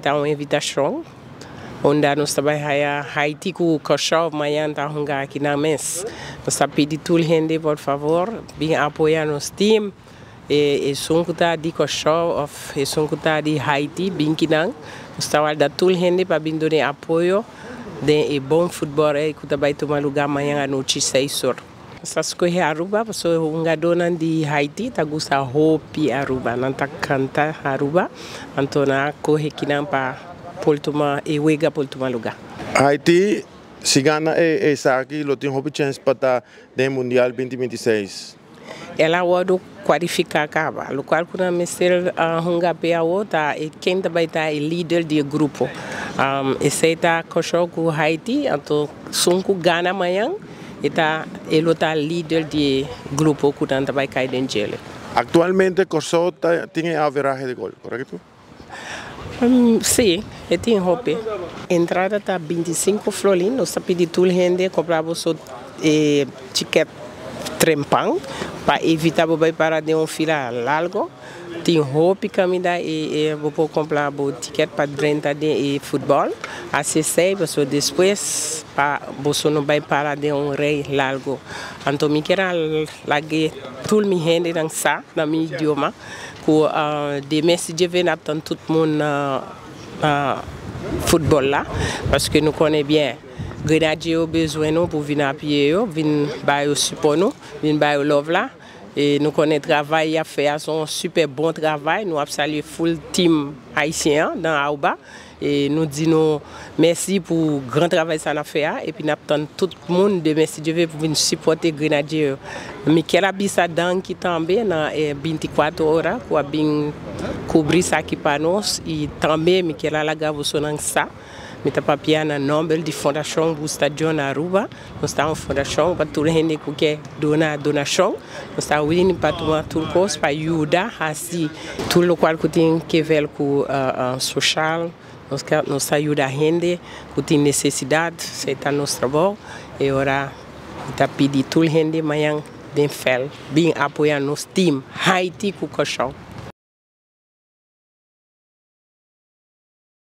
Ta un invitacion unda nos ta bay haya Haiti cu Corsou mañan ta hunga aki nan mes. Nos ta pidi tur hende por favor bin apoya nos team. Esun cu ta di Corsou of esun cu ta di Haiti bin kinan. Nos ta warda tur hende pa bin duna e apoyo den e bon futbol ey cu ta bay tuma lugar mañan anochi 6 or. Nos ta scoge Aruba pasobra e hungadornan di Haiti ta gusta hopi Aruba. Nan ta canta Aruba, anto nan a coge kinan pa por tuma e wega por tuma lugar. Haiti, si gana e esaki, lo tin hopi chance pa ta den Mundial 2026. El a wordo cualifica caba, locual cu nan mester hunga pe awo ta e ken ta bay ta e lider di e grupo. Esey ta Corsou cu Haiti, anto esun cu gana mañan e ta e lo ta lider di e grupo cu nan ta bay cay den djele. Actualmente Corsou tin e average di gol, corecto? Si, e tin hopi. Entrada ta 25 florin, nos ta pidi tur hende compra boso e ticket trempan pa evita bo bay para den un fila largo. Tin hopi caminda y bo por compra bo ticket pa drenta den e futbol. Haci esey, pasobra despues pa boso no bay para den un rij largo. Anto mi kier a laga tur mi hendenan sa na mi idioma cu demen si Dje ven ap tann tout moun nan futbol la, paske nou konnen byen Grenadye yo bezwen nou pou vin apiye yo, vin ba yo sipò nou, vin ba yo love la. E nou konnen travay yap fè a son super bon travay. Nou ap salye full team ayisyen an nan Aruba e nou di nou mèsi pou gran travay sa nap fè a, epi nap tann tout moun demen si Dye vle pou vin sipòte Grenadye yo. Mi kier a bisa danki tambe na e 24 ora ku a bin kubri esaki pa nos, i tambe mi kier a laga bosonan sa mi ta papia na nomber di Fondashon Gusta John Aruba. Nos ta un fondashon pa tur hende ku ke duna donashon. Nos ta wini pa tuma tur kos pa yuda hasi tur lokual ku tin ke ver ku soshal. Nos ke nos ta yuda hende ku tin nesesidat, esei ta nos trabou. E ora mi ta pidi tur hende mañan den fel bin apoya nos team Haiti ku Kòrsou.